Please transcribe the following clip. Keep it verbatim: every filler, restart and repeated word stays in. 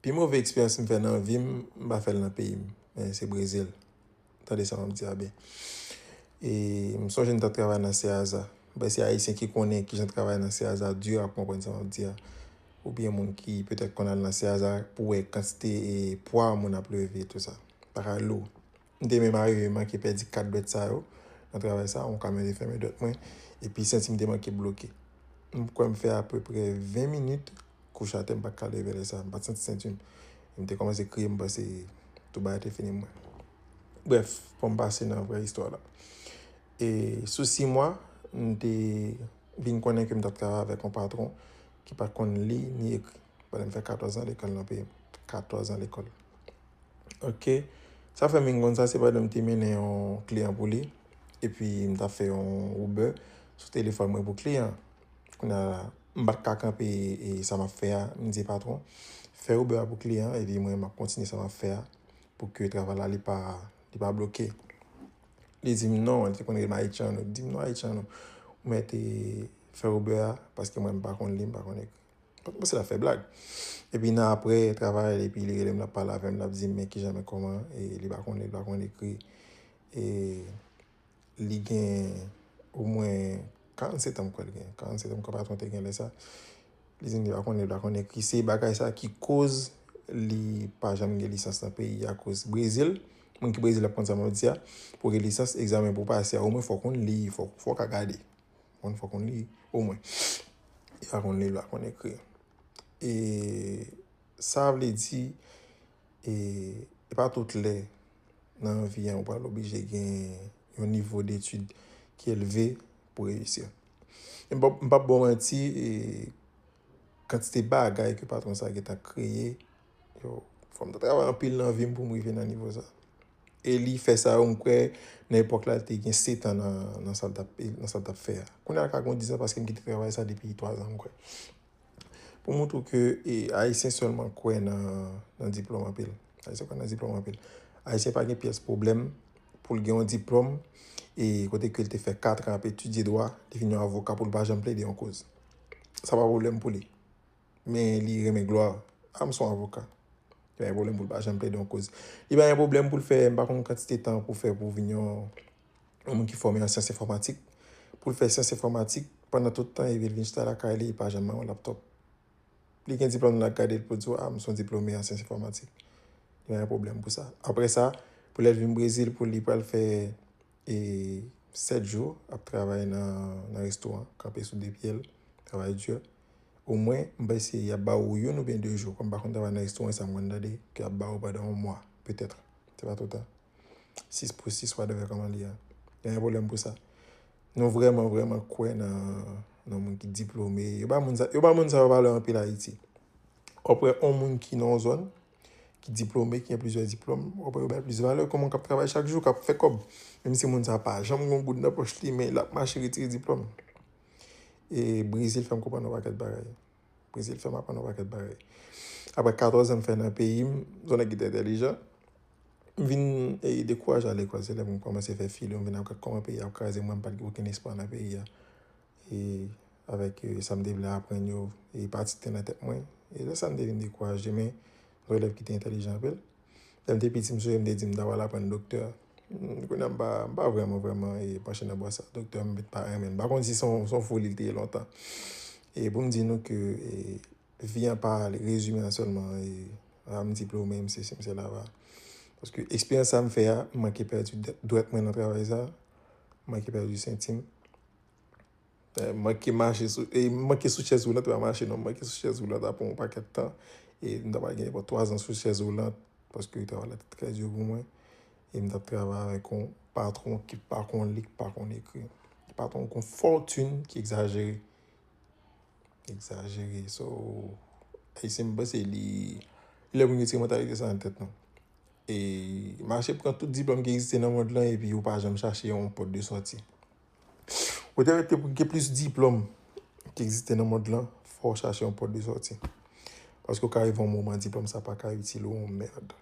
Pi move eksperyans m fè nan vi m, m pa fè l nan peyi m, men se Brezil. Tande sa m ap di a byen. E m sonje m t ap travay nan Ceasa. M panse Ayisyen ki konnen kijan travay nan Ceasa di ap konprann sa m ap di a. Oubyen moun ki petèt konn al nan Ceasa pou wè kantite e pwa moun ap leve, tou sa. Bagay lou. M te menm arive manke pèdi kat dwèt sa yo nan travay sa, yon kamyon te fèmen dwèt mwen, epi senti m te manke bloke. M kwè m fè apeprè ven minit kouche atè, m pa t ka leve lè sa, m pa t santi senti m. M te kòmanse kriye, m panse tout bagay te fini mwen. Brèf, pou m pase nan vrè istwa la. E sou sis mwa, m te vin konnen ke m t ap travay avèk yon patwon ki pa t konn li ni ekri. Pandan m fè katòz an lekòl nan peyi m. Katòz an lekòl. Ok. Sa fè m vin konn sa, se pandan m te mennen yon kliyan pou li. Epi m t ap fè yon Uber sou telefòn mwen pou kliyan. Kounye a, m pa t ka kanpe e sa m ap fè a. M di patwon, fè Uber a pou kliyan, epi mwen m ap kontinye sa m ap fè a pou ke travay la li pa, li pa bloke. Li di m non, li te konn rele m Ayityan, li di m non, Ayityan non. Ou mèt fè Uber a, paske mwen m pa konn li, m pa konn ekri. Mwen panse l ap fè blag. Epi nan apre travay, epi li rele m, l ap pale avè m, l ap di m men kijan, men kòman, e li pa konn li, li pa konn ekri. E li gen omwen karannsèt an, m kwè l gen. Karannsèt an, m kwè patwon te gen lè sa. Li di m li pa konn li, li pa konn ekri. Se bagay sa ki koz li pa janm gen lisans nan peyi a, akoz Brezil, moun ki Brezil ap konn sa m ap di a, pou gen lisans, egzamen pou pase a, omwen fò w konn li, fò, fò w ka gade. Konn, fò w konn li, omwen. Li pa konn li, li pa konn ekri. E sa vle di, e, e pa tout lè nan vi a ou pral oblije gen yon nivo detid ki elve pou reyisi. E m p ap, m p ap ba w manti, e, kantite bagay ke patwon sa gentan kreye, yo, fò m ta travay anpil nan vi m pou m rive nan nivo sa. E li fè sa yo, m kwè, nan epòk la, li te gen sèt an nan, nan sa l t ap, nan sa l t ap fè a. Kounye a, l ka gen diz an paske m kite travay sa depi twa zan, m kwè. Pou montre w ke, e, Ayisyen sèlman kwè nan, nan diplòm anpil. Ayisyen kwè nan diplòm anpil. Ayisyen pa gen pyès pwoblèm pou l gen yon diplòm, e kote ke l te fè kat an ap etidye dwa, li vin yon avoka pou l pa janm plede yon koz. Sa pa pwoblèm pou li. Men li renmen glwa. A, m se yon avoka. Li pa gen pwoblèm pou l pa janm plede yon koz. Li pa gen pwoblèm pou l fè, m pa konn kantite tan pou fè pou vin yon, yon moun ki fòme an syans enfòmatik. Pou l fè syans enfòmatik, pandan tout tan, epi l vin chita lakay li, li pa janm ban yon laptòp. Li gen diplòm nan, l ap gade l pou l di w, a, m se yon diplome an syans enfòmatik. Li pa gen pwoblèm pou sa. Apre sa, pou lè l vin Brezil, pou li pral fè e sèt jou ap travay nan, nan restoran, kanpe sou de pye l, travay di. Omwen, m panse y ap ba ou youn oubyen de jou. Kòm m pa konn travay nan restoran, sa m konn tande, ke y ap ba ou pandan yon mwa, petèt. Se pa toutan. Sis pou sis, whatever, kòman li ye. Gen yon pwoblèm pou sa. Nou vrèman, vrèman kwè nan, nan moun ki diplome. Yo ba moun sa, yo ba moun sa yo valè anpil Ayiti. W ap wè yon moun ki nan yon zòn, ki diplome, ki gen plizyè diplòm, w ap wè yo bay plis valè ke moun k ap travay chak jou, k ap fè kòb. Menm si moun sa pa janm gen yon goud nan pòch li, men l ap mache retire diplòm. E Brezil fè m konprann yon pakèt bagay. Brezil fè m aprann yon pakèt bagay. Apre katòz an m fè nan peyi m, m se yon nèg ki te entèlijan. M vin, e, dekouraje al lekòl, se lè m kòmanse fè file, m vin ap gad kòman peyi a ap kraze, mwen m pa t gen okenn espwa nan peyi a. E avèk, e, sa m te vle aprann yo, e pati te nan tèt mwen. E lè sa m te vin dekouraje, men yon elèv ki te entèlijan anpil. Lè m te piti, m sonje m te di m ta pral aprann doktè. Hmm, kounye a m pa, m pa vrèman, vrèman, e, panche nan bò sa. Doktè, m pa renmen l. M pa konn si se yon, se yon foli l te ye lontan. E pou m di nou ke, e, vi an pa rezime an sèlman, e, a, m diplome, m sesi, m sela, va. Paske eksperyans sa m fè a, m manke pèdi dwèt mwen nan travay sa, m manke pèdi senti m. Eh, manke mache sou, e manke sou chèz woulant, pa mache non, manke sou chèz woulant apre yon pakèt tan. E m ta pral gen nenpòt twa zan sou chèz woulant, paske travay la te trè di pou mwen. E m t ap travay avèk yon patwon ki pa konn li, ki pa konn ekri. Patwon kon fòtin ki egzajere. Egzajere. So, Ayisyen, m panse li, lè pou n retire mantalite sa nan tèt nou. E mache pran tout diplòm ki egziste nan mond lan, epi ou pa janm chache yon pòt de sòti. Ou te mete pou gen plis diplòm ki egziste nan mond lan, fò w chache yon pòt de sòti. Paske w ka rive yon moman, diplòm sa pa ka itil ou yon mèd.